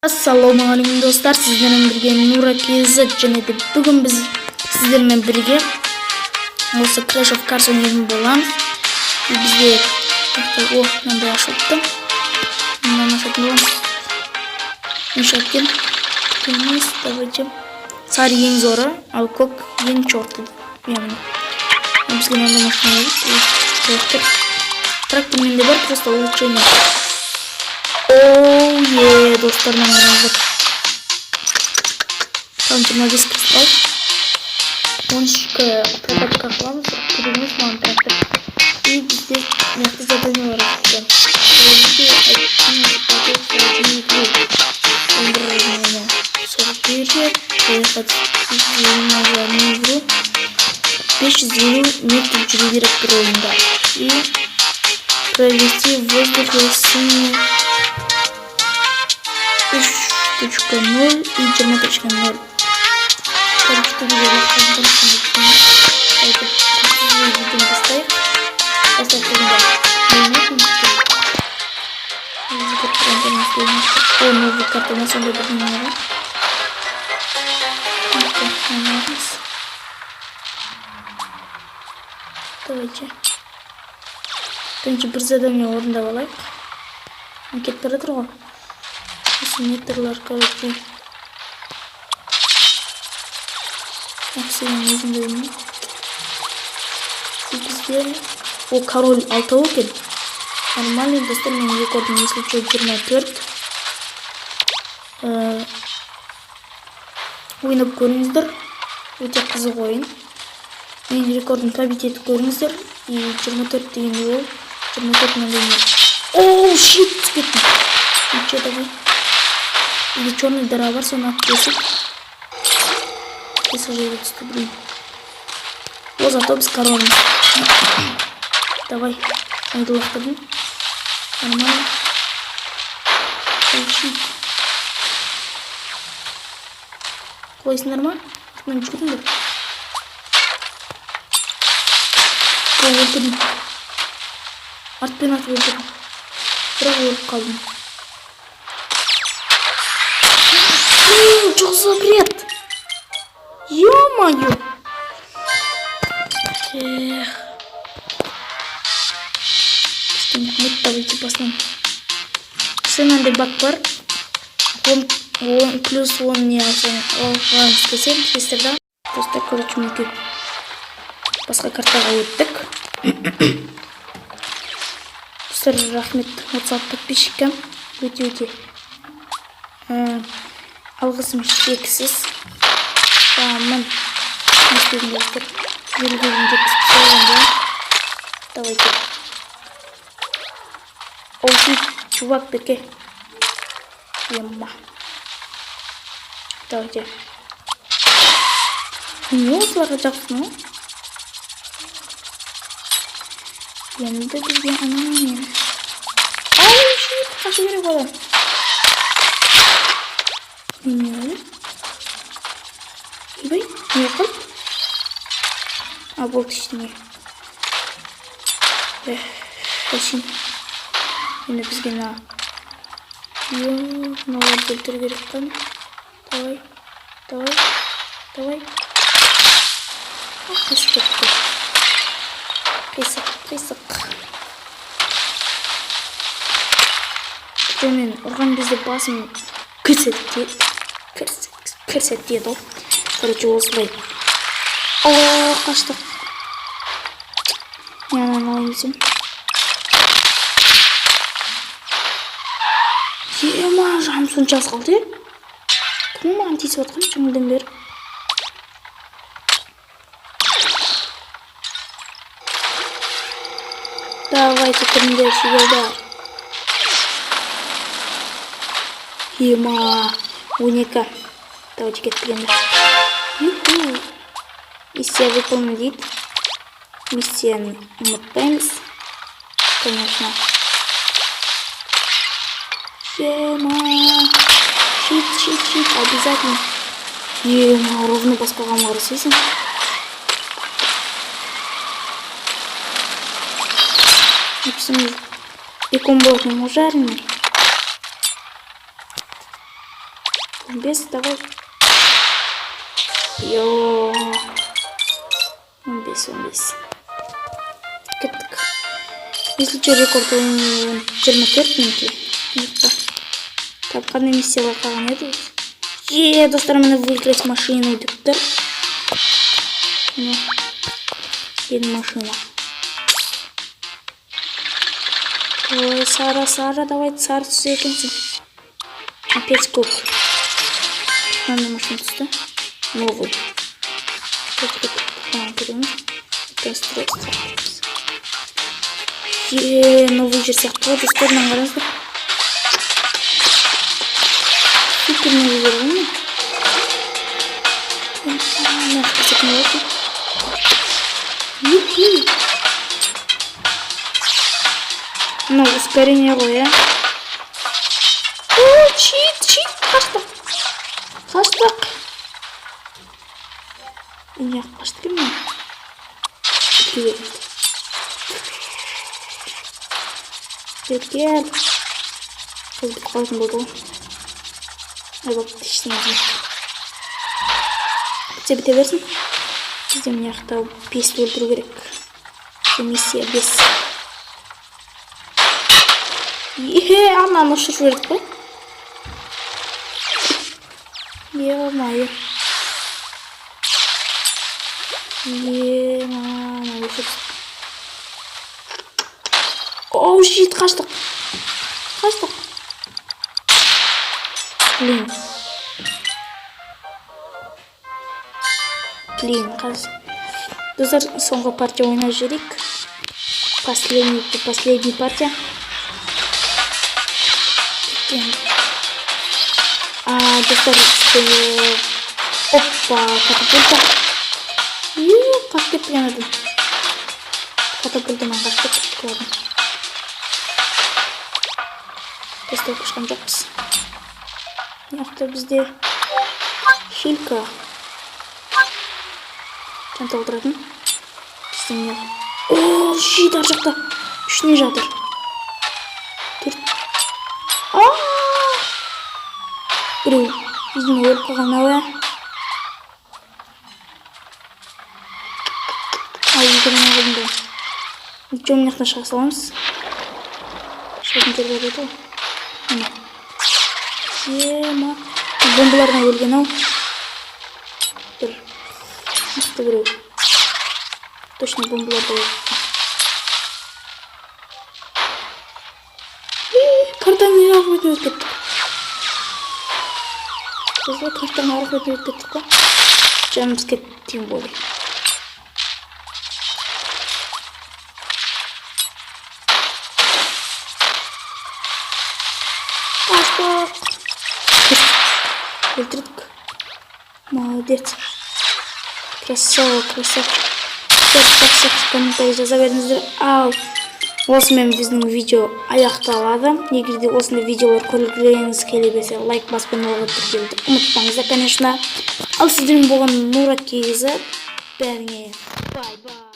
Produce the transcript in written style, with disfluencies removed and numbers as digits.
Ассалаумағалейкум, достар! Сіздермен бірге Нура KZ және де бүгін біз сіздермен бірге осы Crash of Cars ойнайтын боламыз. И бізде о, мынандай ашылыпты, мынаны ашатын боламыз. Не шығады екен? Емес, давайте. Сары ең зоры, ал көк ең черты. Иә, міне, бізге мынандай машина керек. Трактор, трактор менде бар, просто улучшение. Оу, е, достар, мына қараңыздар. Там 25 кристалл. 13-ке прокачка қыламыз, бірақ керек емес маған трактор. И бізде мына жақта задание бар екен. Проведите один игру. Он бір нені 41 поехать на одну игру. 550 метр жүру керек бір ойында. И провести в воздухе сумму 3.0 и 20.0. Короче, төбеге лақтырып. Давайте видеоны бастайық. Бастайық дегенде, ойнайтын. О, новый карта ма, сондай бірдеңе ғой. Ойнаймыз. Давайте. Бірінші бір задание орындап алайық. Кетіп бара жатыр ғой. Осы метрлар, короче. Жақсы, өзім де білмеймін. И бізде о, король алтау екен. Нормальный, достар, менің рекордым, если что, 24. Ойнап көріңіздер. Өте қызық ойын. Менің рекордым побить етіп көріңіздер. И 24 деген ол 24 мынандай не. Оу, shit, түсіп кеттім. Ничего, давай. Бізде черный дыра бар, соны атып тесіп. Қисық жерге түсті, блин. О, зато біз корольміз. Давай. Аңды лақтырдым. Нормально. Ой, shit. Құлайсыңдар ма? Артынан жүгіріңдер. О, өлтірдім. Артпен атып өлтірдім. Бірақ өліп қалдым. Что за бред? Ё-моё! Эх. Кішкене ұмытып, давайте басынан. Мынандай баг бар. 10, плюс 10 не алсаң, алғыңыз келсе, білесіздер да. Достар, короче, мінекей. Басқа картаға өттік. Достар, рахмет 36 подписчикке. Өте-өте алғысым шексіз. Қуанамын. Не істедім, достар? 50-ге дейін жеткізіп тастайық енді. Давайте. Оу, shit, чувак, берке. Ема. Давайте. Не осыларға жабыстың ғой? Енді бізге ана не? Ау, shit, қашу керек одан. Не болды? Ойбай, не қалды? А, болды, ештеңе. Эх, әшейін. Енді бізге мына. Ё, мыналарды өлтіру керек қой. Давай, давай, давай. Қашып кетті. Қисық, қисық. Мен ұрған кезде басым кірсетті, кірсетті еді ғой. Короче, осылай. О, қаштық. Мен ананы алайын десем. Ема, жаным сонша аз қалды, е? Кім маған тиісіп жатқан жаңадан бері? Давайте, кіріңдер, шегелдар. Ема, 12. Давайте, кеттік енді. Юху. Миссия выполнена дейді. Миссияны ұмытпаймыз. Конечно. Ема. Щит, щит, щит, обязательно. Ема, ровно басып қалғанға қарасайсың. Әйтпесе бекон болатын ғой, жареный. 15, давай. Йо. 15, 15. Кеттік. Если что, рекорд 24 минут. Ұмытпа. Тапқан миссиялар қалған еді. Е, достар, міне, выиграть машину деп тұр. Міне. Енді машина. Ой, Сара, Сара, давай, сары түсі екенсің. Опять көк. Мынандай машина түсті. Новый. Кеттік. Көреміз. Это устройство. Е, новый жер сияқты ғой, достар, мынаны қараңыздар. Супер новый жер ғой мына. Мына жаққа не болады? Юхи. Мынау ускорение ғой, иә? О, щит, щит, қаштық. Қаштық. Не қаштық екен мына? Кете Кел, кел. Қыз бітіп қалатын болды ғой. Ай, бопты, ештеңе қылмайды. Бітсе, біте берсін. Бізде мына жақта бесті өлтіру керек. Бізде миссия бес. Е, ананы ұшырып жібердік қой. Е-мое. Е, өшіріп. Оу, щит, қаштық. Қаштық. Блин. Блин, қазір. Достар, соңғы партия ойнап жіберейік. Последний, последний партия. Кеткен. А, достар, опа, катапульта. Е, қашып кетті жаңадан. Катапультамен қашып кеттік, ладно. Достар, қашқан жоқпыз. Мына жақта бізде хилька. Жан толтыратын. Бізде мына. О, щит, ар жақта. Үш не жатыр? Төрт. А! Біреу біздің өліп қалған ау, иә. Ай, өлтіре қалдым ба? Ничего, мына жақтан шыға саламыз. Шығатын жер бар еді ғой. Міне. Ема. Бомбалардан өлген ау. Бір. Мықты біреу. Точно бомбаларда өлген. Картаның арғы бетіне өтіп кеттік. Біз картаның арғы бетіне өтіп кеттік қой. Жанымыз кетті, тем более. Қаштық. Өлтірдік. Молодец. Красава, красавчик. Жақсы, жақсы комментарий жаза беріңіздер. Ал осымен біздің видео аяқталады. Егер де осындай видеолар көргіңіз келе берсе, лайк басып, каналға тіркелуді ұмытпаңыздар, конечно. Ал сіздермен болған Нұрат KZ. Бәріңе бай бай.